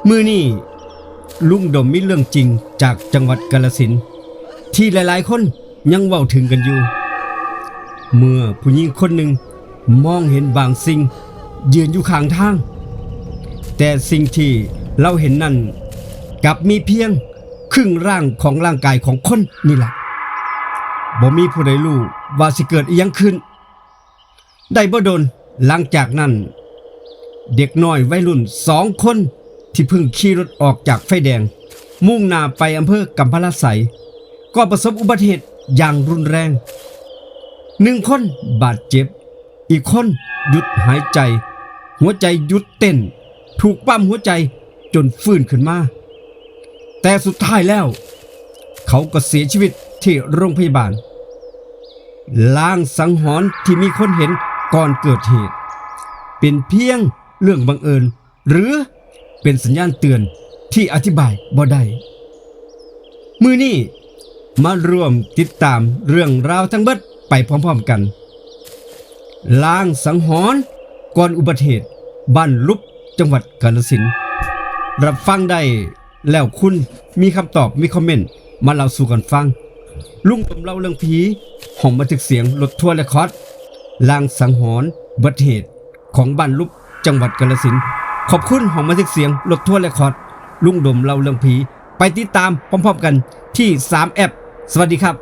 ມື້ນີ້ ລຸງດົມມີເລື່ອງຈິງຈາກຈັງຫວັດກາລະສິນ ທີ່ຫຼາຍໆຄົນຍັງເວົ້າເຖິງກັນຢູ່. ເມື່ອຜູ້ຍິງຄົນໜຶ່ງມອງເຫັນບາງສິ່ງຢືນຢູ່ຂ້າງທາງ, ແຕ່ສິ່ງທີ່ລາວເຫັນນັ້ນກັບມີພຽງ ຄຶ່ງຮ່າງຂອງຮ່າງກາຍຂອງຄົນນີ້ລະ. ບໍ່ມີຜູ້ໃດຮູ້ວ່າຊິເກີດອີ່ຫຍັງຂຶ້ນ. ໄດ້ບໍ່ດົນຫຼັງຈາກນັ້ນ, ເດັກນ້ອຍໄວລຸ້ນສອງຄົນທີ່ເພິ່ງຂີ່ລົດອອກຈາກໄຟແດງ ມຸ່ງໜ້າໄປອຳເພີກຳພະລາໄຊ ກໍປະສົບອຸບັດຕິເຫດຢ່າງຮຸນແຮງ. ໜຶ່ງຄົນບາດເຈັບ, ອີກຄົນຢຸດຫາຍໃຈ, ຫົວໃຈຢຸດເຕັ້ນ, ຖືກປ້ຳຫົວໃຈຈົນຟື້ນຂຶ້ນມາ. ແຕ່ສຸດທ້າຍແລ້ວ ເຂົາກໍເສຍຊີວິດທີ່ໂຮງພະຍາບານ. ລາງສັງຫອນທີ່ມີຄົນເຫັນກ່ອນເກີດເຫດ ເປັນພຽງເລື່ອງບັງເອີນ ຫຼື ເປັນສັນຍານເຕືອນທີ່ອະທິບາຍບໍ່ໄດ້. ມື້ນີ້ມາຮ່ວມຕິດຕາມເລື່ອງລາວທັງເບິດໄປພ້ອມໆກັນ. ລາງສັງຫອນກ່ອນອຸບັດຕິເຫດ ບ້ານຫຼຸບ ຈັງຫວັດກາລະສິນ. ຮັບຟັງໄດ້ແລ້ວ ຄຸນມີຄຳຕອບ ມີຄອມເມັນມາເລົ່າສູ່ກັນຟັງ. ລຸງດົມເລົ່າເລື່ອງຜີ, ຫ້ອງບັນທຶກສຽງລົດທົວເຣຄອດ, ລາງສັງຫອນອຸບັດຕິເຫດຂອງບ້ານຫຼຸບ ຈັງຫວັດກາລະສິນ. ຂອບຄຸນຫ້ອງບັນທຶກສຽງລົດທົວເຣຄອດ, ລຸງດົມເລົ່າເລື່ອງຜີ. ໄປຕິດຕາມພ້ອມໆກັນທີ່ສາມແອັບ. ສະຫວັດດີຄັບ.